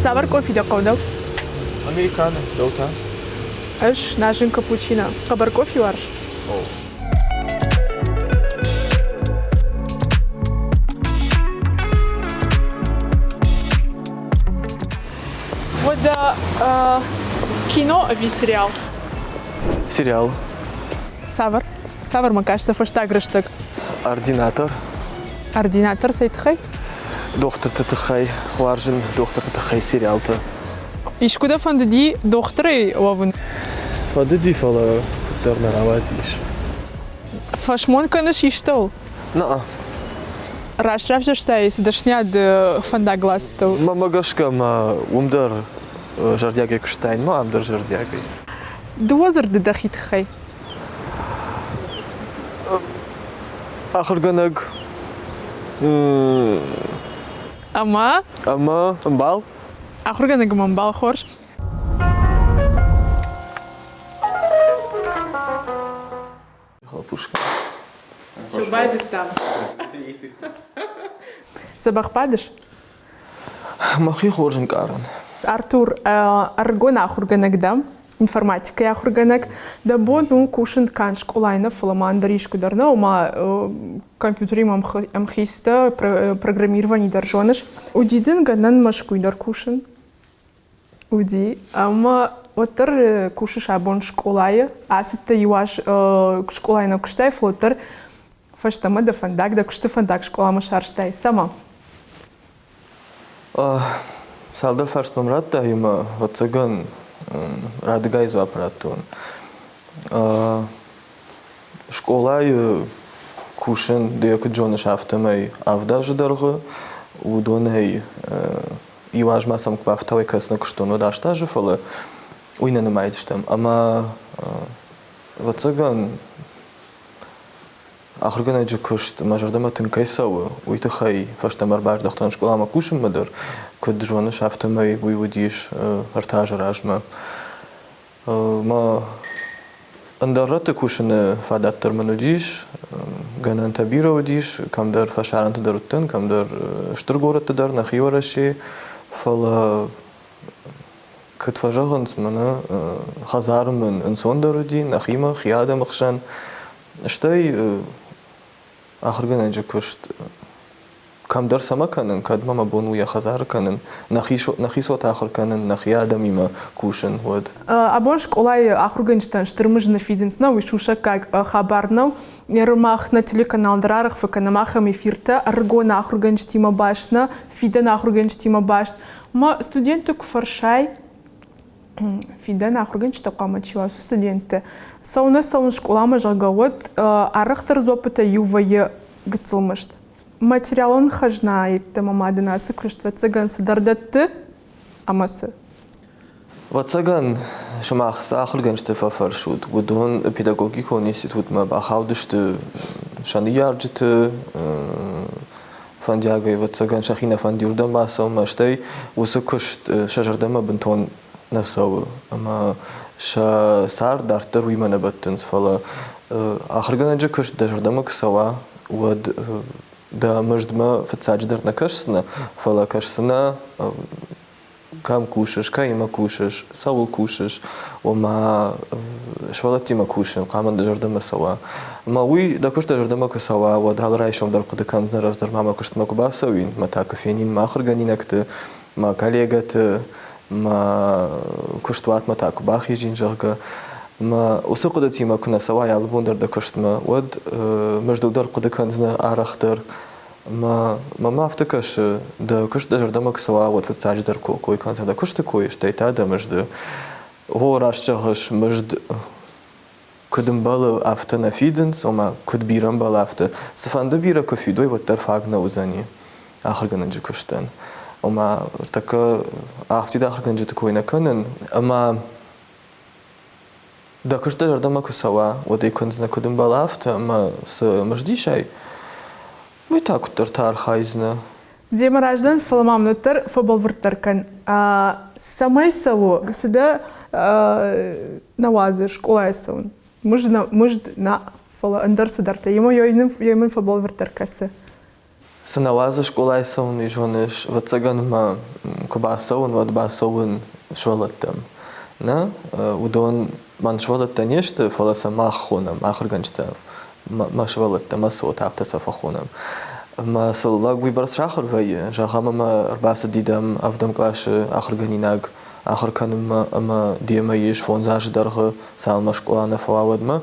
Цавӕр къофи дӕ хъӕуы дӕу? Американо, дӕу та? Ӕз назын капучино. Хъӕбӕр къофи уарз? О. Уӕдӕ кино ӕви сериал? Сериал. Цавӕр? Цавӕр ма кастӕ фӕстаг рӕстӕг? Ординатор. Ординатор цӕй тыххӕй? Дохтырты тыххӕй. Уарзын дохтырты тыххӕй сериалтӕ. Искуы дӕ фӕндыди дохтырӕй уӕвын? Фӕндыди, фӕлӕ куыддӕр нӕ рауадис. Фӕсмон кӕныс истӕуыл? Наа. Раст равзӕрстай цы дӕсниад фӕндаг ластыл? Мӕнмӕ гӕсгӕ ма уым дӕр зӕрдиагӕй куыстаин, ма ам дӕр зӕрдиагӕй. Дыууӕ дзырды дӕхи тыххӕй. Ахуыргӕнӕг. Ӕмӕ? Ӕмӕ ӕмбал. Ахуыргӕнӕг ӕмӕ ӕмбал хорз. Хлопушка. Все байдыдтам. Дзӕбӕх бадыс? Мӕхи хорз ӕнкъарын. Артур, ӕрыгон ахуыргӕнӕг дӕ, информатикӕйы ахуыргӕнӕг. Дӕ бон у кусын канд скъолайы нӕ, фӕлӕ ма ӕндӕр искуы дӕр нӕ, ома компьютеримӕ ӕмхицтӕ, программировани дӕр зоныс. Уыди дын гӕнӕн Мӕскуыйы дӕр кусын? Уыди. Ӕмӕ уӕддӕр кусыс абон скъолайы. Ацыдтӕ иу аз скъолайы нӕ куыстай, фӕлӕ уӕддӕр фӕстӕмӕ дӕ фӕндаг, дӕ куысты фӕндаг скъоламӕ сарӕзтай. Цӕмӕ? Цалдӕр фарст мӕм радтай ӕмӕ, ӕвӕццӕгӕн, радыгай дзуапп радтон. Скъолайы кусын, ды йӕ куыд зоныс, афтӕмӕй авд азы дӕргъы. Уыдонӕй иу аз ма сӕм куы бафтауай, кӕцы нӕ куыстон, уӕд аст азы, фӕлӕ уый нӕ нымайдзыстӕм. Ӕмӕ, ӕвӕццӕгӕн, ахуыргӕнӕджы куыст мӕ зӕрдӕмӕ тынг кӕй цӕуы, уый тыххӕй фӕстӕмӕ ӕрбаздӕхтӕн скъоламӕ кусынмӕ дӕр. Куыд зоныс, афтӕмӕй уый уыдис ӕртӕ азы размӕ. Мӕ ӕндӕр рӕтты кусыны фадат дӕр мын уыдис, гӕнӕнтӕ бирӕ уыдис, кӕмдӕр фӕсарӕнты дӕр уыдтӕн, кӕмдӕр стыр горӕтты дӕр, нӕхи Уӕрӕсейы, фӕлӕ куыд фӕзӕгъынц, мӕнӕ хӕдзары мын ӕнцондӕр уыди, нӕхимӕ, хи адӕмы хсӕн. Стӕй ахуыргӕнӕджы куыст кӕмдӕр цӕмӕ кӕнын, кӕд ма мӕ бон у йӕ хӕдзары кӕнын, нӕхи цот ахуыр кӕнын, нӕхи адӕмимӕ кусын, уӕд. Абон скъолайы ахуыргӕнджытӕн стыр мызд нӕ фидынц, нӕ уый сусӕггаг хабар нӕу. Ныр мах нӕ телеканал дӕр арӕх фӕкӕнӕм ахӕм эфиртӕ, ӕрыгон ахуыргӕнджытимӕ баст нӕ, фидӕн ахуыргӕнджытимӕ баст. Мӕ студентты куы фӕрсай, фидӕн ахуыргӕнджытӕ хъуамӕ чи уа, уыцы студенттӕ, цӕуыннӕ цӕуын скъоламӕ, зӕгъгӕ, уӕд арӕхдӕр дзуаппытӕ иу вӕййы гыццыл мызд. Материалон хӕзна йеддӕмӕ ма дын ацы куыст, ӕвӕццӕгӕн, цыдӕр дӕтты ӕмӕ цы? Ӕвӕццӕгӕн, сымах цы ахуыргӕнджыты фӕфӕрсут, уыдон педагогикон институтмӕ бахаудысты сӕ ныййарджыты фӕндиагӕй, ӕвӕццӕгӕн, сӕхи нӕ фӕнды уырдӕм бацӕуынмӕ, стӕй уыцы куыст сӕ зӕрдӕмӕ бынтон нӕ цӕуы ӕмӕ сӕ цард дарддӕр уыимӕ нӕ бӕттынц, фӕлӕ ахуыргӕнӕджы куыст дӕ зӕрдӕмӕ куы цӕуа, уӕд дӕ мыздмӕ фыццаджыдӕр нӕ кӕсдзынӕ, фӕлӕ кӕсдзынӕ, кӕм кусыс, кӕимӕ кусыс, цӕуыл кусыс, ома сывӕллӕттимӕ кусын хъуамӕ дӕ зӕрдӕмӕ цӕуа. Ӕмӕ уый дӕ куыст дӕ зӕрдӕмӕ куы цӕуа, уӕд алы райсом дӕр хъуыды кӕндзынӕ, рӕвдздӕр ма мӕ куыстмӕ куы бацӕуин, мӕ та куы фенин мӕ ахуыргӕнинӕгты, мӕ коллегӕты, мӕ куыстуатмӕ та куы бахизин, зӕгъгӕ. Мӕ уыцы хъуыдытимӕ куы нӕ цӕуай алы бон дӕр дӕ куыстмӕ, уӕд мыздыл дӕр хъуыды кӕндзынӕ арӕхдӕр. Мӕ мӕм афтӕ кӕсы, дӕ куыст дӕ зӕрдӕмӕ куы цӕуа, уӕд фыццаджыдӕр кой кӕндзынӕ дӕ куысты кой, стӕй та дӕ мызды. О, раст зӕгъыс, мызд куыд ӕмбӕлы, афтӕ нӕ фидынц, ома куыд бирӕ ӕмбӕлы, афтӕ. Цыфӕнды бирӕ куы фидой, уӕддӕр фаг нӕ уыдзӕни ахуыргӕнӕджы куыстӕн. Ома ӕртӕккӕ афтид ахуыргӕнджыты кой нӕ кӕнын, ӕмӕ дӕ куыст дӕ зӕрдӕмӕ куы цӕуа, уӕд ӕй кӕндзынӕ куыд ӕмбӕлы, афтӕ, ӕмӕ цы мыздисай, уый та куыддӕртӕ архайдзынӕ. Демӕ раздӕн, фӕлӕ ма мын уӕддӕр фӕбӕлвырддӕр кӕн, цӕмӕй цӕуы, цы дӕ нӕ уадзы скъолайы цӕуын? Мызд нӕ, мызд нӕ, фӕлӕ ӕндӕр цыдӕртӕ. Ема йӕ мын фӕбӕлвырддӕр кӕсы. Цы нӕ уадзы скъолайы цӕуын, уый зоныс, ӕвӕццӕгӕн мӕ. куы бацӕуын, уӕд бацӕуын сывӕллӕттӕм. Нӕ, уыдон мӕн сывӕллӕттӕ не сты, фӕлӕ сӕ мах хонӕм, ахуыргӕнджытӕ, мӕ сывӕллӕттӕ, мӕ цот, афтӕ сӕ фӕхонӕм. Ӕмӕ сыл лӕг уыйбӕрц сахуыр вӕййы, зӕгъӕм, ӕмӕ ӕрбацыди дӕм ӕвдӕм къласы ахуыргӕнинаг ахуыр кӕнынмӕ ӕмӕ демӕ ис 5 азы дӕргъы, цалынмӕ скъола нӕ фӕуа, уӕдмӕ.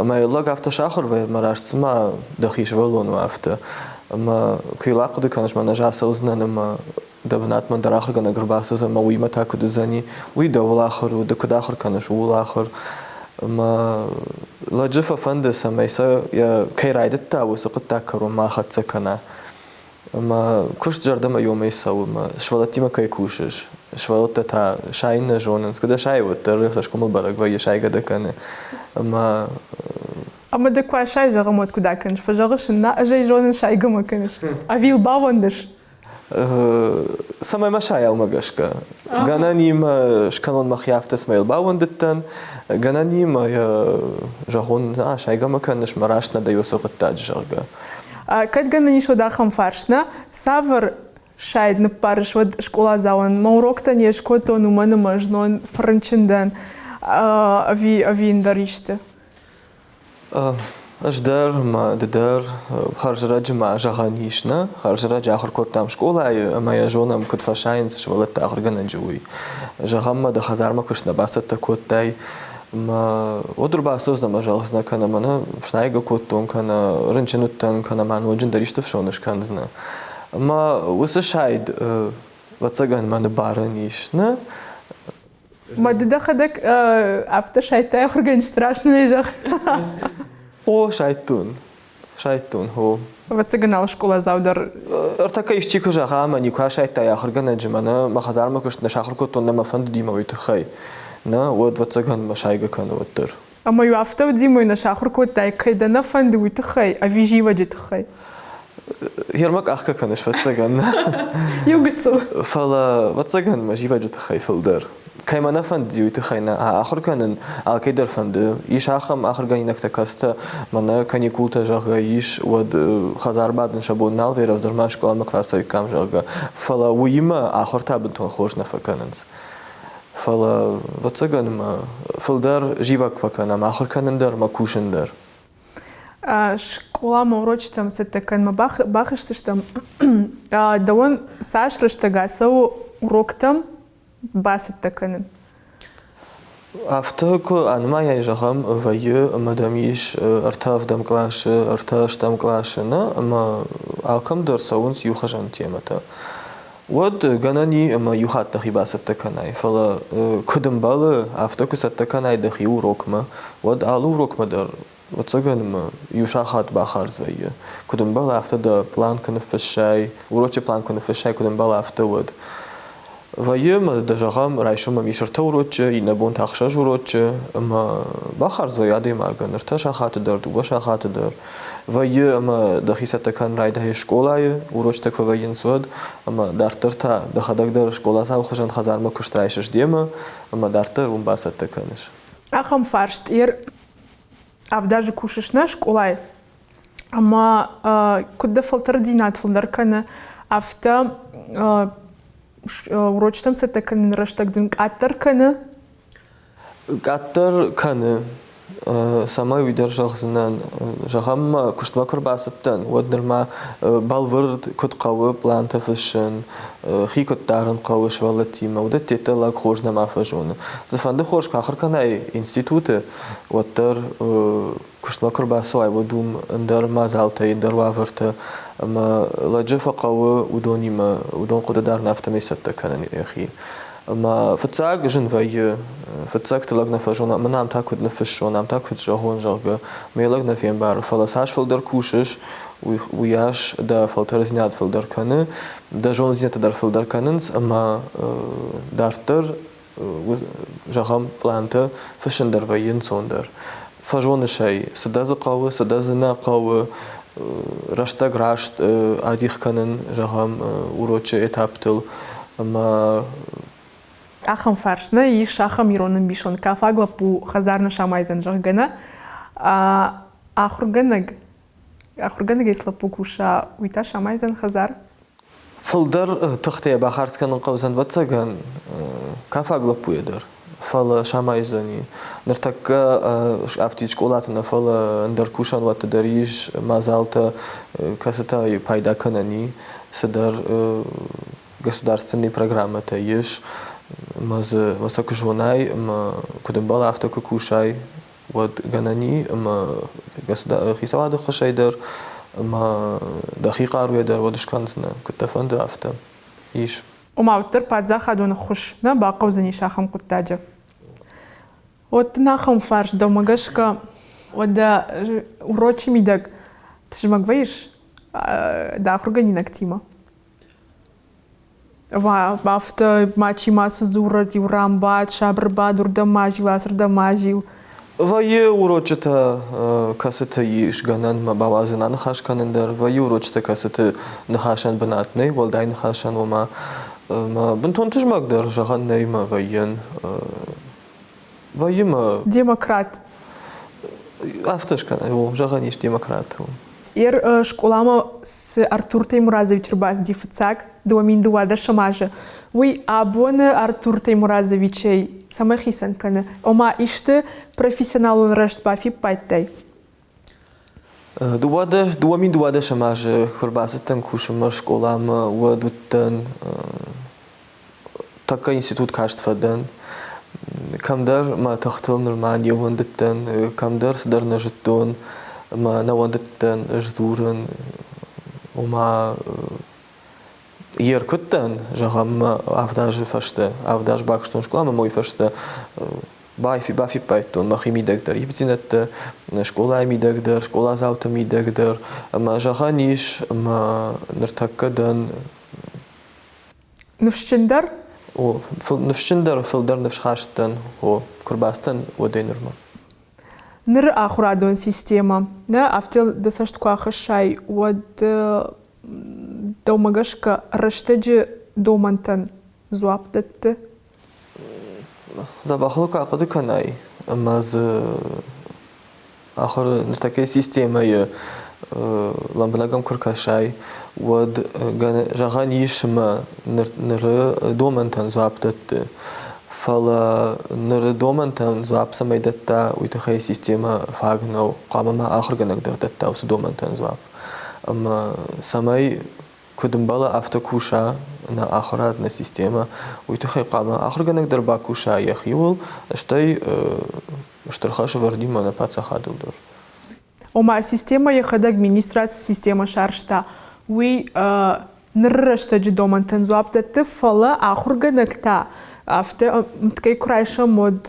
Ӕмӕ лӕг афтӕ сахуыр вӕййы, ӕмӕ раст цыма дӕхи сывӕллон у, афтӕ. Ӕмӕ куы йыл ахъуыды кӕныс, мӕнӕ ӕз ацӕудзынӕн ӕмӕ дӕ бынатмӕ дӕр ахуыргӕнӕг ӕрбацӕудзӕн ӕмӕ уыимӕ та куыд уыдзӕни, уый дӕуыл ахуыр у, ды куыд ахуыр кӕныс, ууыл ахуыр. Ӕмӕ лӕджы фӕфӕнды, цӕмӕй сӕ кӕй райдыдта, уыцы хъуыддаг кӕронмӕ ахӕццӕ кӕна. Ӕмӕ куыст зӕрдӕмӕ иумӕ цӕуы, ӕмӕ сывӕллӕттимӕ кӕй кусыс, сывӕллӕттӕ та сайын нӕ зонынц, куыд сай, уӕддӕр цӕсгомыл бӕрӕг вӕййы, сайгӕ дӕ кӕны. Ӕмӕ Ӕмӕ дӕ куы асай, зӕгъӕм, уӕд куыд акӕныс? Фӕзӕгъыс ын, нӕ, ӕз ӕй зонын, сайгӕ мӕ кӕныс. Ӕви йыл баууӕндыс? Цӕмӕй мӕ сайаумӕ гӕсгӕ. Гӕнӕн имӕ скӕнон мӕхи афтӕ, цӕмӕй йыл баууӕндыдтӕн. Гӕнӕн имӕ зӕгъон, сайгӕ мӕ кӕныс, мӕ раст нӕ дӕ уыцы хъуыддаджы, зӕгъгӕ. Кӕд гӕнӕн ис, уӕд ахӕм фарст, нӕ? Цавӕр сайд ныппарыс уӕд скъоладзауӕн? Мӕ уроктӕ не скодтон, уымӕн ӕмӕ знон фӕрынчын дӕн ӕви ӕндӕр исты? Ӕз дӕр ӕмӕ ды дӕр хӕрзӕрӕджы ма зӕгъӕн ис, нӕ? Хӕрзӕрӕджы ахуыр кодтам скъолайы ӕмӕ йӕ зонӕм, куыд фӕсайынц сывӕллӕттӕ ахуыргӕнӕджы, уый. Зӕгъӕм, ма дӕ хӕдзармӕ куыст нӕ бацӕттӕ кодтай, ӕмӕ уӕд ӕрбацӕудзынӕ ӕмӕ зӕгъдзынӕ, кӕнӕ мӕнӕ фснайгӕ кодтон, кӕнӕ рынчын уыдтӕн, кӕнӕ ма ноджы ӕндӕр исты фсон скӕндзынӕ. Ӕмӕ уыцы сайд, ӕвӕццӕгӕн, мӕны барӕн ис, нӕ? Ма ды дӕхӕдӕг афтӕ сайдтай ахуыргӕнджыты раст нӕ зӕгъ. О, сайдтон. Сайдтон, хо. Ӕвӕццӕгӕн алы скъоладзау дӕр. Ӕртӕккӕ исчи куы зӕгъа, ӕмӕ никуы асайдтай ахуыргӕнӕджы, мӕнӕ мӕ хӕдзармӕ куыст нӕ сахуыр кодтон, нӕ мӕ фӕндыди мӕ уый тыххӕй. Нӕ, уӕд, ӕвӕццӕгӕн, мӕ сайгӕ кӕны уӕддӕр. Ӕмӕ-иу афтӕ уыди, мӕ нӕ сахуыр кодтай, кӕй дӕ нӕ фӕнды, уый тыххӕй, ӕви зивӕджы тыххӕй? Ермӕ къахгӕ кӕныс, ӕвӕццӕгӕн. Иу гыццыл. Фӕлӕ, ӕвӕццӕгӕн, мӕ зивӕджы тыххӕй фылдӕр. Кӕй мӕ нӕ фӕндыди, уый тыххӕй нӕ ахуыр кӕнын алкӕй дӕр фӕнды. Ис ахӕм ахуыргӕнинӕгтӕ, кӕцытӕ мӕнӕ каникултӕ, зӕгъгӕ, ис, уӕд хӕдзар бадын сӕ бон нал вӕййы, рӕвдздӕр ма скъоламӕ куы рацӕуиккам, зӕгъгӕ. Фӕлӕ уыимӕ ахуыртӕ бынтон хорз нӕ фӕкӕнынц. Фӕлӕ, ӕвӕццӕгӕн, мӕ фылдӕр зивӕг фӕкӕнӕм ахуыр кӕнын дӕр ӕмӕ кусын дӕр. Скъоламӕ урочытӕм цӕттӕ кӕнынмӕ бахызтыстӕм. Дӕуӕн цас рӕстӕг ацӕуы уроктӕм бацӕттӕ кӕнын? Афтӕ куы анымайай, зӕгъӕм, вӕййы ӕмӕ дӕм ис ӕртӕ ӕвдӕм къласы, ӕртӕ ӕстӕм къласы, нӕ, ӕмӕ алкӕм дӕр цӕуынц иухуызӕн темӕтӕ. Уӕд гӕнӕн и ӕмӕ иу хатт дӕхи бацӕттӕ кӕнай, фӕлӕ куыд ӕмбӕлы, афтӕ куы цӕттӕ кӕнай дӕхи урокмӕ, уӕд алы урокмӕ дӕр, ӕвӕццӕгӕн, иу сахат бахардз вӕййы. Куыд ӕмбӕлы, афтӕ дӕ план куы ныффыссай, урочы план куы ныффыссай, куыд ӕмбӕлы, афтӕ уӕд. Вӕййы ӕмӕ дӕ, зӕгъӕм, райсом ӕм ис ӕртӕ урочы, иннӕ бон та ӕхсӕз урочы, ӕмӕ бахардз вӕййы адӕймагӕн ӕртӕ сахаты дӕр, дыууӕ сахаты дӕр. Вӕййы ӕмӕ дӕхи цӕттӕ кӕнын райдайы скъолайы, урочытӕ куы вӕййынц, уӕд, ӕмӕ дарддӕр та дӕхӕдӕг дӕр скъоладзауы хуызӕн хӕдзармӕ куыст райсыс демӕ, ӕмӕ дарддӕр уым бацӕттӕ кӕныс. Ахӕм фарст ер авдазы кусыс нӕ скъолайы, ӕмӕ куыд дӕ фӕлтӕрддзинад фылдӕр кӕны, афтӕ урочытӕм цӕттӕ кӕныны рӕстӕг дын къаддӕр кӕны? Къаддӕр кӕны, цӕмӕй уый дӕр зӕгъдзынӕн. Зӕгъӕм, мӕ куыстмӕ куы рбацыдтӕн, уӕд нырма бӕлвырд куыд хъӕуы пълантӕ фыссын, хи куыд дарын хъӕуы сывӕллӕттимӕ, уыдӕттӕ лӕг хорз нӕма фӕзоны. Цыфӕнды хорз куы ахуыр кӕнай институты, уӕддӕр куыстмӕ куы рбацӕуай, уӕд уым ӕндӕр мадзалтӕ, ӕндӕр уавӕртӕ ӕмӕ лӕджы фӕхъӕуы уыдонимӕ, уыдон хъуыды дӕр афтӕмӕй цӕттӕ кӕнын йӕхи. Ӕмӕ фыццаг зын вӕййы, фыццӕгты лӕг нӕ фӕзоны, ӕмӕ нӕм та куыд ныффыссон, ам та куыд зӕгъон, зӕгъгӕ, мӕ лӕг нӕ фембары. Фӕлӕ цас фылдӕр кусыс, уыйас дӕ фӕлтӕрдзинад фылдӕр кӕны, дӕ зонддзинӕдтӕ дӕр фылдӕр кӕнынц ӕмӕ дарддӕр зӕгъӕм, пълантӕ фыссын дӕр вӕййы ӕнцондӕр. Фӕзоныс ӕй, цы дӕ дзы хъӕуы, цы дӕ дзы нӕ хъӕуы, рӕстӕг раст адих кӕнын, зӕгъӕм, урочы этаптыл ӕмӕ Ахӕм фарст нӕ ис, ахӕм ирон ӕмбисонд кафаг лӕппу хӕдзар нӕ самайдзӕн, зӕгъгӕ, нӕ. Ахуыргӕнӕг, ахуыргӕнӕгӕй цы лӕппу куса, уый та самайдзӕн хӕдзар? Фылдӕр тыхтӕ йӕ бахардз кӕнын хъӕудзӕн, ӕвӕццӕгӕн, кафаг лӕппуйӕ дӕр, фӕлӕ самайдзӕни. Ныртӕккӕ афтид скъолаты нӕ, фӕлӕ ӕндӕр кусӕнуӕтты дӕр ис мадзалтӕ, кӕцытӕй пайда кӕнӕн и, цыдӕр государственный программӕтӕ ис, ӕмӕ дзы сӕ куы зонай ӕмӕ куыд ӕмбӕлы, афтӕ куы кусай, уӕд гӕнӕн и ӕмӕ хицауады ӕххуысӕй дӕр ӕмӕ дӕхи хъаруйӕ дӕр уӕд скӕндзынӕ, куыд дӕ фӕнды, афтӕ ис. Ома уӕддӕр паддзахадон ӕххуыс нӕ бахъӕудзӕнис ахӕм хъуыддаджы. Уӕд дын ахӕм фарст дӕумӕ гӕсгӕ, уӕдӕ урочы мидӕг тызмӕг вӕййыс дӕ ахуыргӕнинӕгтимӕ? Афтӕ мачи мацы дзурӕд, иу ран бад, сабыр бад, уырдӕм ма зил, ацырдӕм ма зил. Вӕййы урочытӕ, кӕцыты ис гӕнӕн мӕ бауадзын аныхас кӕнын дӕр. Вӕййы урочытӕ, кӕцыты ныхасӕн бынат нӕй, уӕлдай ныхасӕн, ома бынтон тызмӕг дӕр зӕгъӕн нӕй мӕ вӕййӕн. Вӕййы мӕ... Демократ. Афтӕ скӕнай, о, зӕгъӕн ис демократ. Ер скъоламӕ цы Артур Теймуразович ӕрбацыди фыццаг 2012 азы, уый абоны Артур Теймуразовичӕй цӕмӕй хицӕн кӕны? Ома исты профессионалон рӕзт бафиппайдтай? 2012 азы куы ӕрбацыдтӕн кусынмӕ скъоламӕ, уӕд уыдтӕн тӕккӕ институт каст фӕдӕн. Кӕмдӕр мӕ тыхтыл нырма не ууӕндыдтӕн, кӕмдӕр цыдӕр нӕ зыдтон ӕмӕ нӕ уӕндыдтӕн сдзурын. Ома йе ркуыдтӕн, зӕгъӕм, мӕ 7 азы фӕстӕ, 7 азы бакуыстон скъоламӕ ӕмӕ уый фӕстӕ бафиппайдтон мӕхи мидӕг дӕр ивддзинӕдтӕ, скъолайы мидӕг дӕр, скъоладзауты мидӕг дӕр. Ӕмӕ зӕгъӕн ис, ӕмӕ ныртӕккӕ дӕн Ныфсджындӕр? О, ныфсджындӕр, фылдӕр ныфсхаст дӕн, о, куы рбацыдтӕн, уӕдӕй нырмӕ. Ныры ахуырадон системӕ, нӕ, афтӕ дӕ цӕст куы ахӕссай, уӕд дӕумӕ гӕсгӕ рӕстӕджы домӕнтӕн дзуапп дӕтты? Дзӕбӕхыл куы ахъуыды кӕнай, ӕмӕ дзы ахуыры ныртӕккӕйы системӕйы лӕмбынӕг ӕм куы ркӕсай, уӕд зӕгъӕн ис ӕмӕ ныры домӕнтӕн дзуапп дӕтты. Фӕлӕ ныры домӕнтӕн дзуапп цӕмӕй дӕтта, уый тыххӕй системӕ фаг нӕу. Хъуамӕ ма ахуыргӕнӕг дӕр дӕтта уыцы домӕнтӕн дзуапп. Ӕмӕ цӕмӕй куыд ӕмбӕлы, афтӕ куса нӕ ахуырад, нӕ системӕ, уый тыххӕй хъуамӕ ахуыргӕнӕг дӕр бакуса йӕхиуыл, стӕй стыр хӕс ӕвӕрдимӕ нӕ паддзахадыл дӕр. Ома системӕ йӕхӕдӕг министрад цы системӕ сарӕзта, уый ныры рӕстӕджы домӕнтӕн дзуапп дӕтты, фӕлӕ ахуыргӕнӕг та афтӕ ӕмткӕй куы райсӕм, уӕд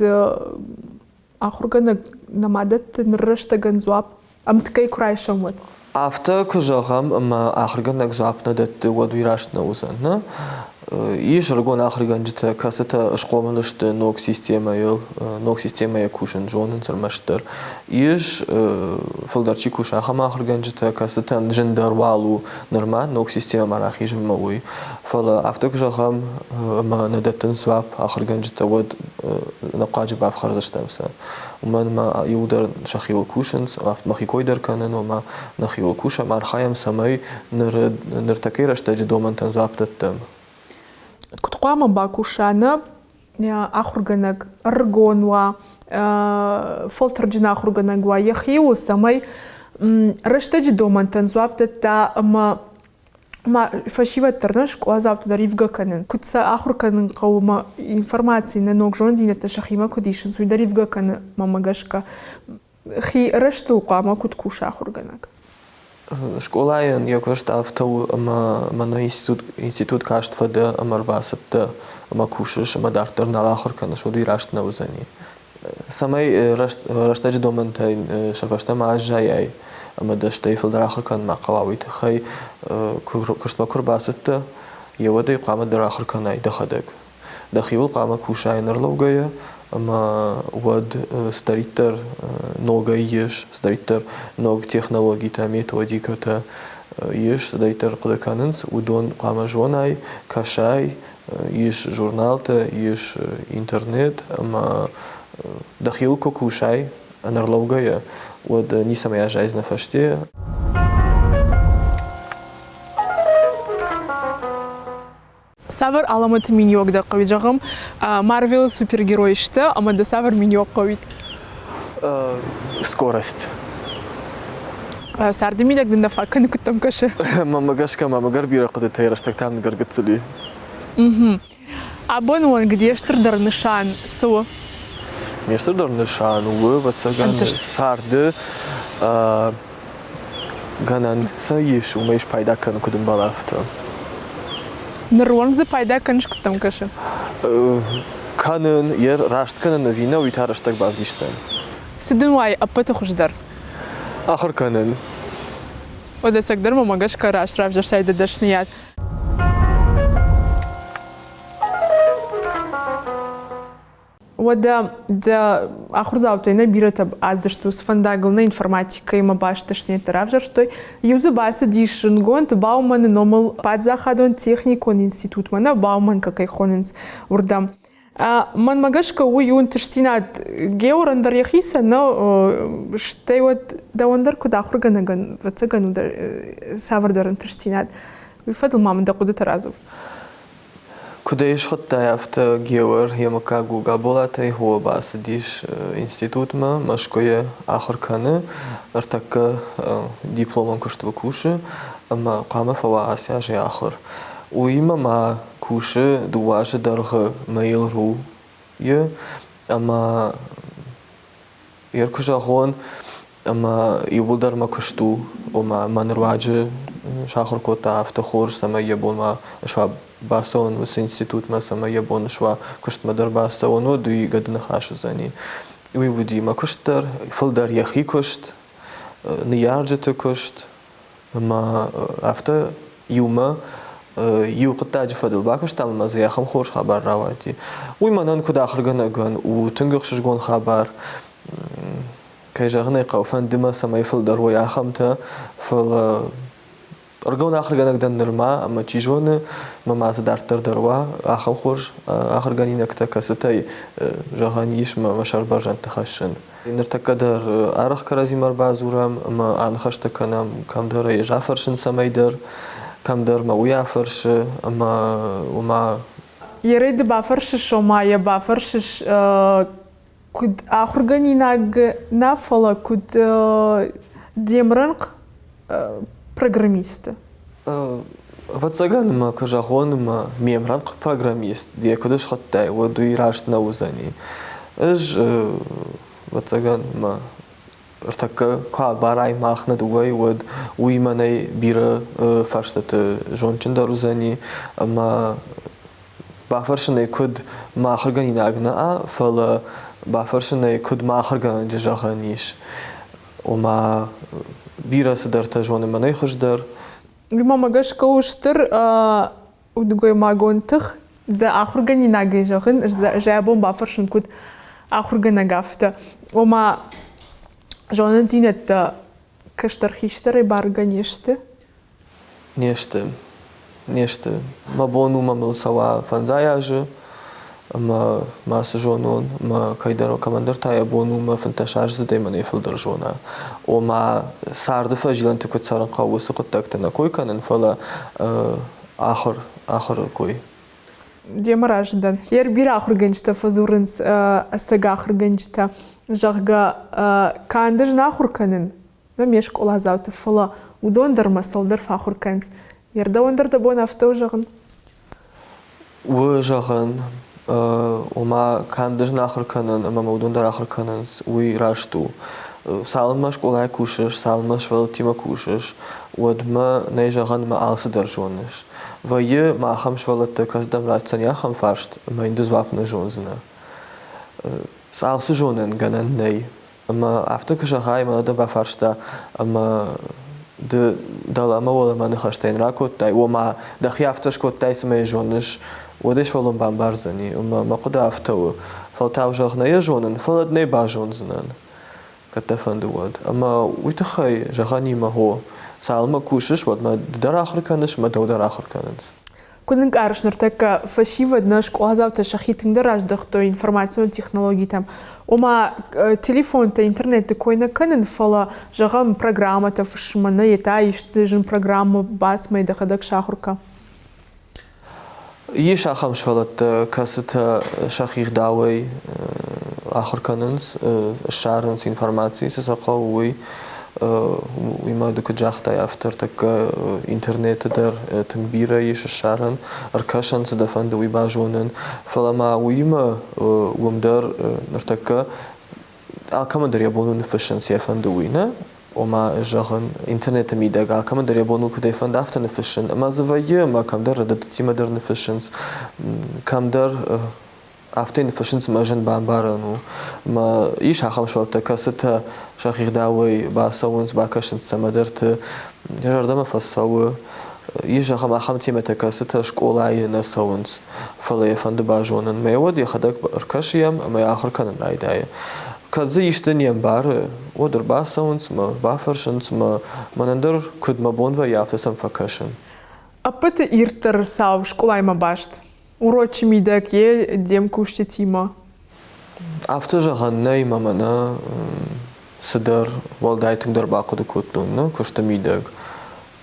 ахуыргӕнӕг нӕма дӕтты ныры рӕстӕгӕн дзуапп ӕмткӕй куы райсӕм, уӕд. Афтӕ куы зӕгъӕм, ӕмӕ ахуыргӕнӕг дзуапп нӕ дӕтты, уӕд уый раст нӕ уыдзӕн. Нӕ? Ис ӕрыгон ахуыргӕнджытӕ, кӕцытӕ схъомыл сты ног системӕйыл, ног системӕйӕ кусын зонынц ӕрмӕстдӕр. Ис, фылдӕр чи кусы, ахӕм ахуыргӕнджытӕ, кӕцытӕн зындӕр уал у нырма ног системӕмӕ рахизынмӕ уый. Фӕлӕ афтӕ куы зӕгъӕм, ӕмӕ нӕ дӕттынц дзуапп ахуыргӕнджытӕ, уӕд ӕнӕхъуаджы бафхӕрдзыстӕм сӕ. Уымӕн ӕмӕ иуылдӕр сӕхиуыл кусынц, мӕхи кой дӕр кӕнын, ома нӕхиуыл кусӕм, архайӕм, цӕмӕй ныртӕккӕйы рӕстӕджы домӕнтӕн дзуапп дӕттӕм. Куыд хъуамӕ бакуса нӕ ахуыргӕнӕг ӕрыгон уа, фӕлтӕрджын ахуыргӕнӕг уа йӕхиуыл, цӕмӕй рӕстӕджы домӕнтӕн дзуапп дӕтта ӕмӕ ма фӕсивӕд дӕр нӕ скъоладзаутӕ дӕр ивгӕ кӕнынц. Куыд сӕ ахуыр кӕнын хъӕуы ӕмӕ информаци нӕ ног зонддзинӕдтӕ сӕхимӕ куыд исынц, уый дӕр ивгӕ кӕны, мӕнмӕ гӕсгӕ. Хи рӕзтыл хъуамӕ куыд куса ахуыргӕнӕг? Скъолайӕн йӕ куыст афтӕ у, ӕмӕ мӕнӕ институт каст фӕдӕ ӕмӕ ӕрбацыдтӕ ӕмӕ кусыс ӕмӕ дарддӕр нал ахуыр кӕныс, уӕд уый раст нӕ уыдзӕни. Цӕмӕй рӕстӕджы домӕнтӕй сӕ фӕстӕмӕ аззайай ӕмӕ дӕ стӕй фылдӕр ахуыр кӕнын ма хъӕуа, уый тыххӕй куыстмӕ куы ӕрбацыдтӕ, йеуӕд ӕй хъуамӕ дӕр ахуыр кӕнай дӕхӕдӕг. Дӕхиуыл хъуамӕ кусай ӕнӕрлӕугӕйӕ ӕмӕ уӕд цыдӕриддӕр ногӕй ис, цыдӕриддӕр ног технологитӕ, методикӕтӕ ис, цыдӕриддӕр хъуыды кӕнынц, уыдон хъуамӕ зонай, кӕсай, ис журналтӕ, ис интернет ӕмӕ дӕхиуыл куы кусай ӕнӕрлӕугӕйӕ, уӕд ницӕмӕй аззайдзынӕ фӕсте. Цавӕр алӕмӕты миниуӕг дӕ хъӕуид? Зӕгъӕм, Марвелы супергерой сты, ӕмӕ дӕ цавӕр миниуӕг хъӕуид? Скорость. Царды мидӕг дын нӕ фаг кӕны, куыд дӕм кӕсы? Мӕнмӕ гӕсгӕ мӕм ӕгӕр бирӕ хъуыдытӕй рӕстӕг та ныгӕргыццыл и. Абоны онг де стырдӕр нысан цы у? Ме стырдӕр нысан у, ӕвӕццӕгӕн, царды гӕнӕн цы ис, уымӕй спайда кӕнын куыд ӕмбӕлы, афтӕ. Ныронг дзы пайда кӕныс, куыд дӕм кӕсы? Кӕнын, йӕ раст кӕнын ӕви нӕ, уый та рӕстӕг бавдисдзӕн. Цы дын уайы ӕппӕты хуыздӕр? Ахуыр кӕнын. Уӕдӕ ӕцӕгдӕр мӕмӕ гӕсгӕ раст равзӕрстай дӕ дӕсныйад. Уӕдӕ дӕ ахуырдзаутӕй нӕ бирӕтӕ аздысты уыцы фӕндагыл, нӕ информатикӕимӕ баст дӕсныйӕдтӕ равзӕрстой. Иу дзы бацыдис зындгонд Бауманы номыл паддзахадон техникон институтмӕ, нӕ Бауманка кӕй хонынц, уырдӕм. Мӕнмӕ гӕсгӕ уый у ӕнтыстдзинад Георӕн дӕр йӕхицӕн, нӕ стӕй уӕд дӕуӕн дӕр куыд ахуыргӕнӕгӕн, ӕвӕццӕгӕн, у цавӕрдӕр ӕнтыстдзинад. Уый фӕдыл ма мын дӕ хъуыдытӕ радзур. Куыд ӕй схуыдтай, афтӕ Геор йӕ мыггаг у Габолатӕй хо бацыдис институтмӕ, Мӕскуыйы ахуыр кӕны, ӕртӕккӕ дипломон куыстыл кусы ӕмӕ хъуамӕ фӕуа ацы аз йӕ ахуыр. Уыимӕ ма кусы дыууӕ азы дӕргъы Mail.ru-йы ӕмӕ Йер куы зӕгъон, ӕмӕ иууылдӕр мӕ куыст у, ома мӕн руаджы сахуыр кодта афтӕ хорз, цӕмӕй йӕ бон ма суа бацӕуын уыцы институтмӕ, цӕмӕй йӕ бон суа куыстмӕ дӕр бацӕуын, уӕд уый гӕды ныхас уыдзӕни. Уый уыди мӕ куыст дӕр, фылдӕр йӕхи куыст, ныййарджыты куыст, ӕмӕ афтӕ иумӕ иу хъуыддаджы фӕдыл бакуыстам ӕмӕ дзы ахӕм хорз хабар рауади. Уый мӕнӕн куыд ахуыргӕнӕгӕн у тынг ӕхсызгон хабар. Кӕй зӕгъын ӕй хъӕуы, фӕнды мӕ, цӕмӕй фылдӕр уой ахӕмтӕ, фӕлӕ ӕрыгон ахуыргӕнӕг дӕн нырма, ӕмӕ чи зоны, мӕ ма дзы дарддӕр дӕр уа ахӕм хорз ахуыргӕнинӕгтӕ, кӕцытӕй, зӕгъӕн ис, мӕ сӕр бӕрзӕндты хӕссын. Ныртӕккӕ дӕр арӕх кӕрӕдзимӕ ӕрбадзурӕм ӕмӕ аныхӕстӕ кӕнӕм, кӕмдӕр ӕй ӕз афӕрсын цӕмӕйдӕр, кӕмдӕр мӕ уый афӕрсы, ӕмӕ уымӕ Ерӕй ды бафӕрсыс, ома йӕ бафӕрсыс куыд ахуыргӕнинаг нӕ, фӕлӕ куыд де мрӕнхъ программисты? Ӕвӕццӕгӕн мӕ куы зӕгъон, ӕмӕ ме мрӕнхъ программист йӕ куыд схуыдтай, уӕд уый раст нӕ уыдзӕни. Ӕз, ӕвӕццӕгӕн, мӕ ӕртӕккӕ куы абарай мах нӕ дыууӕйы, уӕд уый мӕнӕй бирӕ фарстаты зондджындӕр уыдзӕни ӕмӕ бафӕрсын ӕй куыд мӕ ахуыргӕнинаг нӕ, фӕлӕ бафӕрсын ӕй куыд мӕ ахуыргӕнӕджы зӕгъӕн ис. Ома бирӕ цыдӕртӕ зоны мӕнӕй хуыздӕр. Уый мӕмӕ гӕсгӕ у стыр удгоймагон тых. Дӕ ахуыргӕнинагӕй зӕгъын, зӕбон бафӕрсын куыд ахуыргӕнӕг афтӕ. Ома зонындзинӕдтӕ кӕстӕр-хистӕрӕй баргӕ не сты. Не сты. Не сты. Мӕ бон у, мӕ мыл цӕуа фӕндзай азы, ӕмӕ ма цы зонон, мӕ кӕйдӕр кӕмӕндӕр та йӕ бон у, мӕ фынддӕсаздзыдӕй мӕнӕй фылдӕр зона. Ома царды фӕзилӕнты куыд цӕрын хъӕуы, уыцы хъуыддӕгтӕ нӕ кой кӕнын, фӕлӕ ахуыр, ахуыры кой. Демӕ разы дӕн. Йе бирӕ ахуыргӕнджытӕ фӕдзурынц ӕцӕг ахуыргӕнджытӕ, зӕгъгӕ, канд ӕз нӕ ахуыр кӕнын, нӕ ме скъоладзауты, фӕлӕ уыдон дӕр мӕ цӕуылдӕр фӕахуыр кӕнынц. Йердӕуӕн дӕр дӕ бон афтӕ у зӕгъын? У зӕгъын, ома канд ӕз нӕ ахуыр кӕнын ӕмӕ мӕ уыдон дӕр ахуыр кӕнынц, уый раст у. Цалынмӕ скъолайы кусыс, цалынмӕ сывӕллӕттимӕ кусыс, уӕдмӕ нӕй зӕгъӕн ӕмӕ алцыдӕр зоныс. Вӕййы ма ахӕм сывӕллӕттӕ, кӕцыдӕм ратдзӕни ахӕм фарст, ӕмӕ йын ды дзуапп нӕ зондзынӕ. Алцы зонӕн гӕнӕн нӕй. Ӕмӕ афтӕ куы зӕгъай, мӕнӕ дӕ бафарста, ӕмӕ ды дӕлӕмӕ-уӕлӕмӕ ныхӕстӕ йын ракодтай, ома дӕхи афтӕ скодтай, цыма йӕ зоныс, уӕд ӕй сывӕллон бамбардзӕни. Ӕмӕ мӕ хъуыды афтӕ у. Фӕлтау зӕгъ, нӕ йӕ зонын, фӕлӕ нӕ базондзынӕн, кӕд дӕ фӕнды, уӕд. Ӕмӕ уый тыххӕй зӕгъӕн и мӕ хо, цалынмӕ кусыс, уӕдмӕ ды дӕр ахуыр кӕныс, мӕ дӕу дӕр ахуыр кӕнынц. Куыд ӕнкъарыс ныртӕккӕ фӕсивӕд нӕ скъоладзаутӕ сӕхи тынгдӕр раздӕхтой информацион технологитӕм? Ома телефонтӕ, интернеты кой нӕ кӕнын, фӕлӕ, зӕгъӕм, программӕтӕ фыссынмӕ нӕ йе та исты зын программӕ бацмӕ дӕхӕдӕг сахуыр кӕ. Ис ахӕм сывӕллӕттӕ, кӕцытӕ сӕхи гъдауӕй ахуыр кӕнынц, ссарынц информаци, цы сӕ хъӕуы, уый. Уый ды куыд загътай, афтӕ ӕртӕккӕ интернеты дӕр тынг бирӕ ис ссарӕн, ӕркӕсӕн, цы дӕ фӕнды, уый базонын. Фӕлӕ ма уыимӕ уым дӕр ныртӕккӕ алкӕмӕн дӕр йӕ бон у ныффыссын, цы йӕ фӕнды, уый, нӕ? Ома, зӕгъын, интернеты мидӕг алкӕмӕн дӕр йӕ бон у, куыд ӕй фӕнды, афтӕ ныффыссын. Ӕмӕ дзы вӕййы, ӕмӕ кӕмдӕр рӕдыдтимӕ дӕр ныффыссынц, кӕмдӕр афтӕ ныффыссынц, ӕмӕ зын бамбарӕн у. Ӕмӕ ис ахӕм сывӕллӕттӕ, кӕцытӕ сӕхи гъдауӕй бацӕуынц, бакӕсынц цӕмӕдӕрты, йӕ зӕрдӕмӕ фӕцӕуы. Ис, зӕгъӕм, ахӕм темӕтӕ, кӕцытӕ скъолайы нӕ цӕуынц, фӕлӕ йӕ фӕнды базонын. Мӕ уӕд йӕхӕдӕг ӕркӕсы йӕм ӕмӕ йӕ ахуыр кӕнын райдайы. Кӕд дзы исты не мбары, уӕд ӕрбацӕуынц мӕ бафӕрсынц мӕ, мӕнӕн дӕр куыд мӕ бон вӕййы, афтӕ сӕм фӕкӕсын. Ӕппӕты ирддӕр цау скъолаимӕ баст. Урочы мидӕг йе де мкусджытимӕ. Афтӕ зӕгъӕн нӕй, мӕ мӕнӕ цыдӕр уӕлдай тынгдӕр бахъуыды кодтон нӕ куысты мидӕг.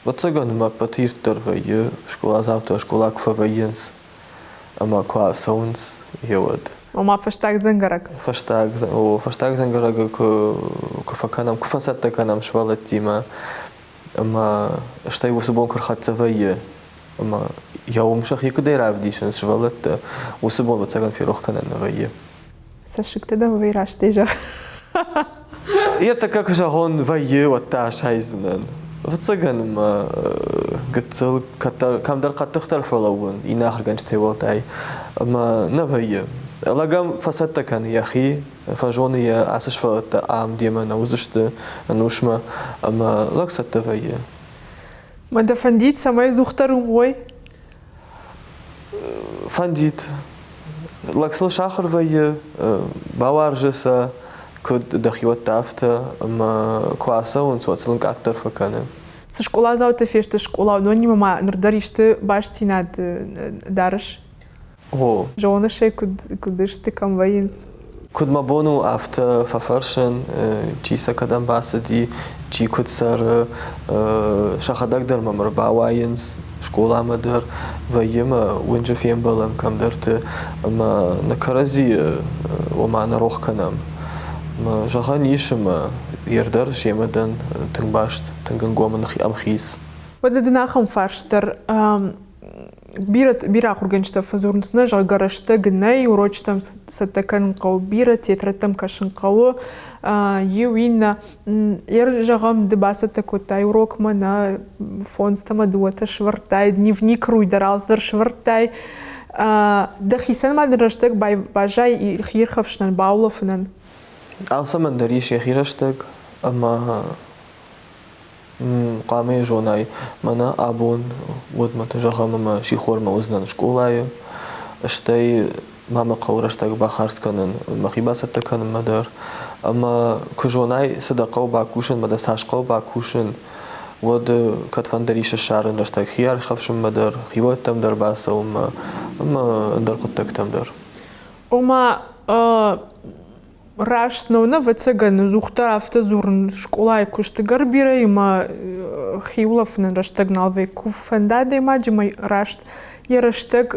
Ӕвӕццӕгӕн мӕ ӕппӕты ирддӕр вӕййы, скъоладзаутӕ скъола куы фӕвӕййынц ӕмӕ куы ацӕуынц, гъеуӕд. Ома фӕстаг дзӕнгӕрӕг? Фӕстаг, о, фӕстаг дзӕнгӕрӕгы куы, куы фӕкӕнӕм, куы фӕцӕттӕ кӕнӕм сывӕллӕттимӕ, ӕмӕ стӕй уыцы бон куы рхӕццӕ вӕййы, ӕмӕ йӕ уым сӕхи куыдӕй равдисынц сывӕллӕттӕ, уыцы бон ӕвӕццӕгӕн ферох кӕнӕн нӕ вӕййы. Цӕссыгтӕ дӕм вӕй растӕй зӕгъ. Ӕртӕккӕ куы зӕгъон вӕййы, уӕд та асайдзынӕн. Ӕвӕццӕгӕн мӕ гыццыл кӕмдӕр хъӕддыхдӕр фӕлӕууын иннӕ ахуыргӕнджытӕй уӕлдай. Ӕмӕ нӕ вӕййы. Лӕг ӕм фӕцӕттӕ кӕны йӕхи, фӕзоны йӕ ацы сывӕллӕттӕ ам демӕ нӕ уыдзысты ӕнусмӕ, ӕмӕ лӕг цӕттӕ вӕййы. Мӕ дӕ фӕндид, цӕмӕй дзухдӕр уой? Фӕндид. Лӕг сыл сахуыр вӕййы, бауарзы сӕ, куыд дӕхиуӕттӕ, афтӕ, ӕмӕ куы ацӕуынц, уӕд сыл ӕнкъарддӕр фӕкӕны. Цы скъоладзаутӕ фесты скъола, уыдонимӕ ма ныр дӕр исты бастдзинад дарыс? О. Зоныс ӕй, куыд, куыд сты, кӕм вӕййынц? Куыд мӕ бон у, афтӕ фӕфӕрсын, чи сӕ кӕдӕм бацыди, чи куыд цӕры, сӕхӕдӕг дӕр мӕм ӕрбауайынц скъоламӕ дӕр, вӕййы мӕ уынджы фембӕлӕм кӕмдӕрты ӕмӕ нӕ кӕрӕдзийы ома нӕ рох кӕнӕм. Зӕгъӕн ис, ӕмӕ ер дӕр семӕ дӕн тынг баст, тынг ӕнгом ӕмхиц. Уӕдӕ дын ахӕм фарст дӕр бирӕ, бирӕ ахуыргӕнджытӕ фӕдзурынц, нӕ, зӕгъгӕ, рӕстӕг нӕй, урочытӕм цӕттӕ кӕнын хъӕуы бирӕ, тетрӕдтӕм кӕсын хъӕуы, иу иннӕ. Ер, зӕгъӕм, ды бацӕттӕ кодтай урокмӕ, нӕ фондзтӕмӕ дыууӕтӕ сывӕрдтай, дневник руй дӕр алцыдӕр сывӕрдтай. Дӕхицӕн ма дын рӕстӕг баззай хиирхӕфсынӕн, баулӕфынӕн? Алцӕмӕн дӕр ис йӕхи рӕстӕг ӕмӕ Хъуамӕ йӕ зонай, мӕнӕ абон уӕдмӕ ты зӕгъӕм ӕмӕ сихормӕ уыдзынӕн скъолайы, стӕй ма мӕ хъӕуы рӕстӕг бахардз кӕнын мӕхи бацӕттӕ кӕнынмӕ дӕр. Ӕмӕ куы зонай, цы дӕ хъӕуы бакусын ӕмӕ дӕ цас хъӕуы бакусын, уӕд кӕдфӕндӕр ис ссарын рӕстӕг хи ӕрхӕфсынмӕ дӕр, хиуӕттӕм дӕр бацӕуынмӕ ӕмӕ ӕндӕр хъуыддӕгтӕм дӕр. Ома, Раст нӕу, ӕвӕццӕгӕн, ӕдзухдӕр афтӕ дзурын скъолайы куысты гӕр бирӕ ӕмӕ хиулӕфынӕн рӕстӕг нал вӕййы. Куы фӕнда адӕймаджы мӕ раст йӕ рӕстӕг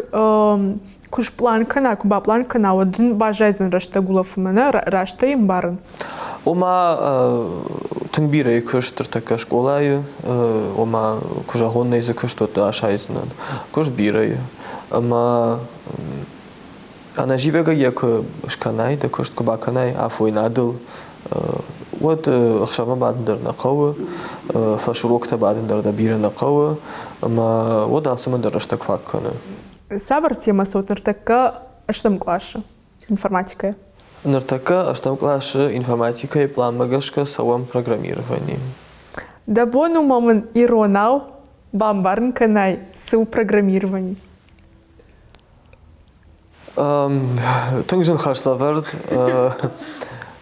куы спълан кӕна, куы бапълан кӕна, уӕд ын баззайдзӕн рӕстӕг улӕфынмӕ, нӕ раст ӕй ӕмбарын? Ома тынг бирӕ куыст ныртӕккӕ скъолайы, ома куы зӕгъон, нӕй дзы куыст, уӕд асайдзынӕн. Куыст бирӕ и. Ӕмӕ Ӕнӕзивӕгӕй йӕ куы скӕнай, дӕ куыст куы бакӕнай афойнадыл, уӕд ӕхсӕвмӕ бадын дӕр нӕ хъӕуы, фӕсуроктӕ бадын дӕр дӕ бирӕ нӕ хъӕуы, ӕмӕ уӕд алцӕмӕн дӕр рӕстӕг фаг кӕны. Цавӕр темӕ цӕуы ныртӕккӕ ӕстӕм къласы информатикӕйы? Ныртӕккӕ ӕстӕм къласы информатикӕйы пъланмӕ гӕсгӕ цӕуӕм программировани. Дӕ бон у ма мын иронау бамбарын кӕнай, цы у программировани? Тынг зын хӕслӕвӕрд.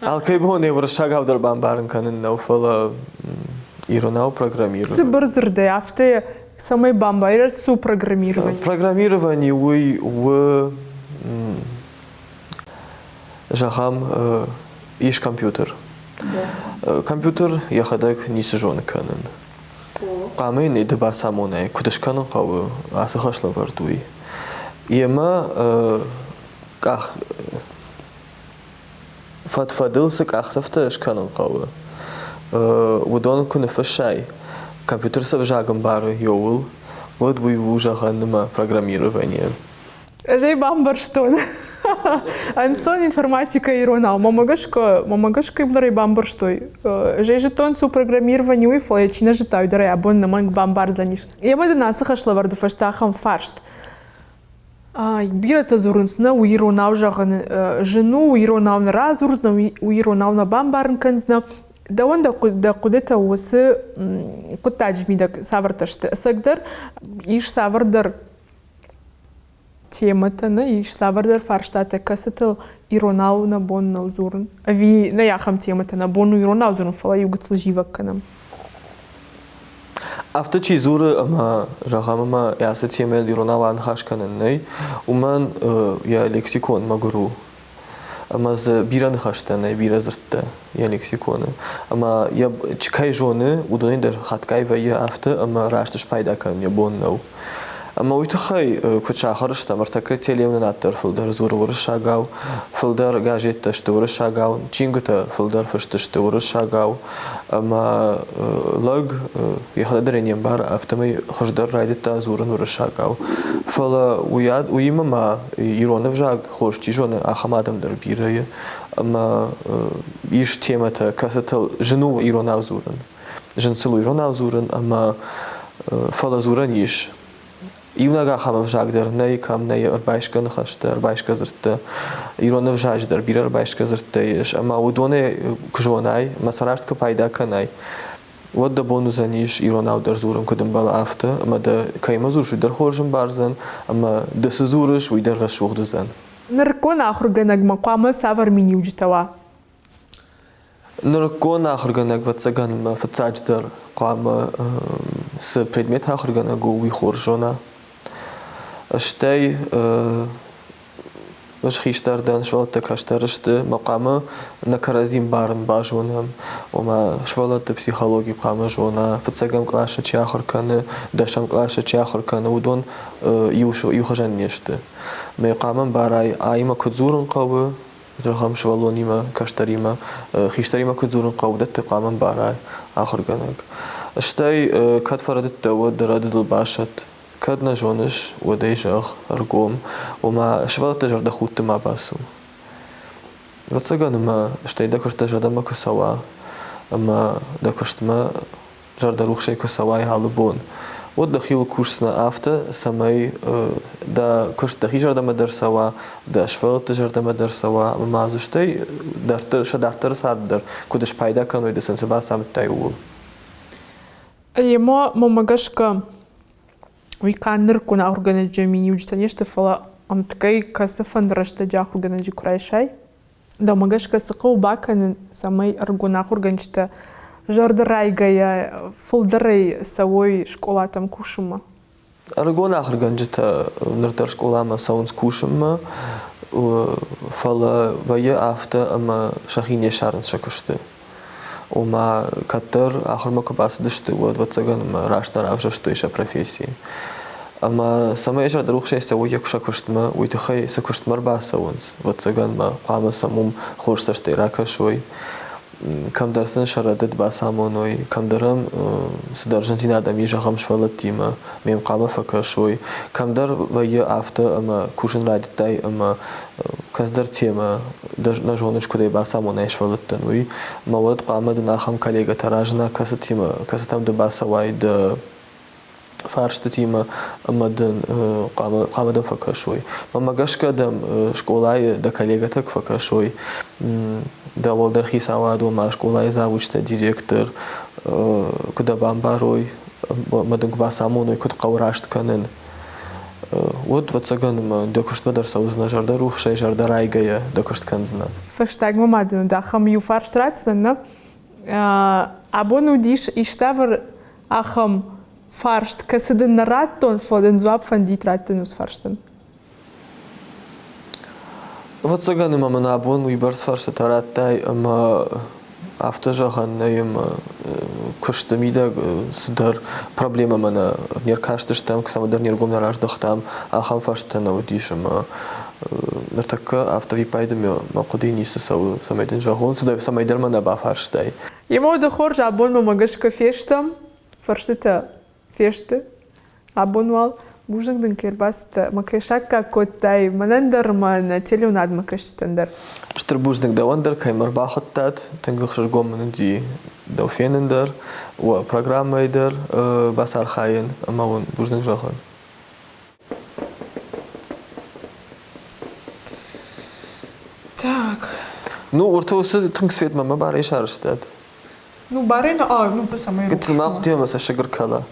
Алкӕй бон ӕй уырыссагау дӕр бамбарын кӕнын нӕу, фӕлӕ иронау программирование. Цыбыр дзырдӕй, афтӕ цӕмӕй бамбарӕ, цы у программирование? Программирование уый у, зӕгъӕм, ис компьютер. Компьютер йӕхӕдӕг ницы зоны кӕнын. Хъуамӕ йын ды бацамонай, куыд скӕнын хъӕуы ацы хӕслӕвӕрд, уый. Йемӕ къах фӕд-фӕдыл цы къахдзӕфтӕ скӕнын хъӕуы, уыдон куы ныффыссай, компьютер цы ӕвзаг ӕмбары иууыл, уӕд уый у, зӕгъӕн, ӕмӕ программирование. Ӕз ӕй бамбӕрстон. Ӕнцон информатикӕ иронау. Мӕмӕ гӕсгӕ, мӕмӕ гӕсгӕ дӕр ӕй бамбӕрстой. Ӕз ӕй зыдтон, цы у программирование, уый, фӕлӕ чи нӕ зыдта, уый дӕр ӕй абон ӕнӕмӕнг бамбардзӕнис. Емӕ дын ацы хӕслӕвӕрды фӕстӕ ахӕм фарст. Бирӕтӕ дзурынц, нӕ, уый иронау зӕгъын зын у, уый иронау нӕ радзурдзынӕ, уый иронау нӕ бамбарын кӕндзынӕ. Дӕуӕн дӕ хъуыдытӕ уыцы хъуыддаджы мидӕг цавӕртӕ сты? Ӕцӕгдӕр ис цавӕрдӕр темӕтӕ нӕ ис, цавӕрдӕр фарстатӕ, кӕцытыл иронау нӕ бон нӕу дзурын? Ӕви нӕй ахӕм темӕтӕ, нӕ бон у иронау дзурын, фӕлӕ иу гыццыл зивӕг кӕнӕм? Афтӕ чи дзуры, ӕмӕ, зӕгъӕм, ӕмӕ ацы темӕйыл иронау аныхас кӕнӕн нӕй, уымӕн йӕ лексикон мӕгуыр у. Ӕмӕ дзы бирӕ ныхӕстӕ нӕй, бирӕ дзырдтӕ йӕ лексиконы. Ӕмӕ йӕ кӕй зоны, уыдонӕй дӕр хатгай вӕййы афтӕ, ӕмӕ раст спайда кӕнын йӕ бон нӕу. Ӕмӕ уый тыххӕй куыд сахуыр стӕм, ӕртӕккӕ телеуынынад дӕр фылдӕр дзуры уырыссагау, фылдӕр газеттӕ сты уырыссагау, чингуытӕ фылдӕр фыст сты уырыссагау. Ӕмӕ лӕг йӕхӕдӕг дӕр ӕй не мбары, афтӕмӕй хуыздӕр райдыдта дзурын уырыссагау. Фӕлӕ уыимӕ ма ирон ӕвзаг хорз чи зоны, ахӕм адӕм дӕр бирӕ и. Ӕмӕ ис темӕтӕ, кӕцытыл зын у иронау дзурын. Зын сыл у иронау дзурын, ӕмӕ фӕлӕ дзурӕн ис. Иунӕг ахӕм ӕвзаг дӕр нӕй, кӕм нӕй ӕрбайсгӕ ныхӕстӕ, ӕрбайсгӕ дзырдтӕ. Ирон ӕвзаджы дӕр бирӕ ӕрбайсгӕ дзырдтӕ ис, ӕмӕ уыдонӕй куы зонай ӕмӕ сӕ раст куы пайда кӕнай, уӕд дӕ бон уыдзӕнис иронау дӕр дзурын куыд ӕмбӕлы, афтӕ, ӕмӕ дӕ кӕимӕ дзурыс, уый дӕр хорз ӕмбардзӕн, ӕмӕ ды цы дзурыс, уый дӕр рӕсугъд уыдзӕн. Нырыккон ахуыргӕнӕгмӕ хъуамӕ цавӕр миниуджытӕ уа? Нырыккон ахуыргӕнӕг, ӕвӕццӕгӕн, фыццаджыдӕр хъуамӕ цы предмет ахуыргӕнӕг у, уый хорз зона. Стӕй ӕз хистӕр дӕн, сывӕллӕттӕ кӕстӕр сты, мӕ хъуамӕ нӕ кӕрӕдзи ӕмбарын базонӕм. Ома сывӕллӕтты психологи хъуамӕ зона, фыццӕгӕм къласы чи ахуыр кӕны, дӕсӕм къласы чи ахуыр кӕны, уыдон иухуызӕн не сты. Мӕ хъуамӕ ӕмбарай, аимӕ куыд дзурын хъӕуы, зӕгъӕм, сывӕллонимӕ, кӕстӕримӕ, хистӕримӕ куыд дзурын хъӕуы, уыдӕтты хъуамӕ ӕмбарай ахуыргӕнӕг. Стӕй кӕд фӕрӕдыдтӕ, уӕд дӕ рӕдыдыл басӕтт. Кӕд нӕ зоныс, уӕд ӕй зӕгъ ӕргом, ома сывӕллӕтты зӕрдӕхудты ма бацу. Ӕвӕццӕгӕн ӕмӕ стӕй дӕ куыст дӕ зӕрдӕмӕ куы цӕуа ӕмӕ дӕ куыстмӕ зӕрдӕрухсӕй куы цӕуай алы бон, уӕд дӕхиуыл кусдзынӕ афтӕ, цӕмӕй дӕ куыст дӕхи зӕрдӕмӕ дӕр цӕуа, дӕ сывӕллӕтты зӕрдӕмӕ дӕр цӕуа ӕмӕ ма дзы стӕй дарддӕр, сӕ дарддӕры царды дӕр куыд спайда кӕной, ды сын цы бацамыдтай, ууыл. Ӕмӕ мӕмӕ гӕсгӕ уый канд нырыккон ахуыргӕнӕджы миниуджытӕ не сты, фӕлӕ ӕмткӕй кӕцыфӕнды рӕстӕджы ахуыргӕнӕджы куы райсай, дӕумӕ гӕсгӕ цы хъӕуы бакӕнын, цӕмӕй ӕрыгон ахуыргӕнджытӕ зӕрдӕрайгӕйӕ фылдӕрӕй цӕуой скъолатӕм кусынмӕ? Ӕрыгон ахуыргӕнджытӕ ныр дӕр скъоламӕ цӕуынц кусынмӕ, фӕлӕ вӕййы афтӕ, ӕмӕ сӕхи не ссарынц сӕ куысты. Ома, кӕддӕр ахуырмӕ куы бацыдысты, уӕд, ӕвӕццӕгӕн, раст нӕ равзӕрстой сӕ професси. Ӕмӕ цӕмӕй зӕрдӕрухсӕй цӕуой сӕ куыстмӕ, уый тыххӕй цы куыстмӕ ӕрбацӕуынц, ӕвӕццӕгӕн ма хъуамӕ сӕм уым хорз цӕстӕй ракӕсой, кӕмдӕр сын сӕ рӕдыд бацамоной, кӕмдӕр ӕм цыдӕр зындзинад ӕм ис, зӕгъӕм, сывӕллӕттимӕ ме хъуамӕ фӕкӕсой, кӕмдӕр вӕййы афтӕ, ӕмӕ кусын райдыдтай ӕмӕ кӕцыдӕр темӕ нӕ зоныс, куыдӕй бацамонай сывӕллӕттӕн, уый. Ӕмӕ уӕд хъуамӕ дын ахӕм коллегӕтӕ разына, кӕцытимӕ, кӕцытӕм ды бацӕуай дӕ фарстытимӕ ӕмӕ дын хъуамӕ дӕм фӕкӕсой. Мӕнмӕ гӕсгӕ дӕм скъолайы дӕ коллегӕтӕ куы фӕкӕсой, дӕ уӕлдӕр хицауад, ома скъолайы завучтӕ, директор, куы дӕ бамбарой ӕмӕ дын куы бацамоной, куыд хъӕуы раст кӕнын, уӕд, ӕвӕццӕгӕн, дӕ куыстмӕ дӕр цӕудзынӕ зӕрдӕрухсӕй, зӕрдӕрайгӕйӕ дӕ куыст кӕндзынӕ. Фӕстагмӕ ма дын ахӕм иу фарст ратдзынӕн, нӕ? Абон уыдис иставӕр ахӕм фарст, кӕцы дын нӕ радтон, фӕлӕ дын дзуапп фӕндид раттын уыцы фарстӕн? Ӕвӕццӕгӕн ӕмӕ мын абон уыйбӕрц фарстытӕ радтай, ӕмӕ Афтӕ зӕгъӕн нӕй ӕмӕ куысты мидӕг цыдӕр проблемӕмӕ нӕ не ркастыстӕм, цӕмӕдӕр не ргом нӕ раздӕхтам, ахӕм фарстытӕ нӕ уыдис ӕмӕ ныртӕккӕ афтӕ виппайды мӕ хъуыдыйы ницы цӕуы, цӕмӕй дын зӕгъон, цӕмӕйдӕр мӕ нӕ бафарстай. Емо ды хорз, абон мӕ гӕсгӕ фестӕм, фӕрстытӕ фесты. Абон уал бузныг дын кӕй ӕрбацыдтӕ ӕмӕ кӕй саккаг кодтай мӕнӕн дӕр ӕмӕ нӕ телеуынадмӕ кӕсджытӕн дӕр. Стыр бузныг дӕуӕн дӕр, кӕй мӕ ӕрбахуыдтат. Тынг ӕхсызгон мын уыди дӕу фенын дӕр, уӕ программӕйы дӕр бацархайын ӕмӕ уын бузныг зӕгъын. Так. Ну, урты уыцы тынг светмӕ мӕ барӕй сарӕзтат. Ну, барӕй, а, ну, самое Гыццыл ма хъуыди ӕмӕ цӕссыг ӕркӕла.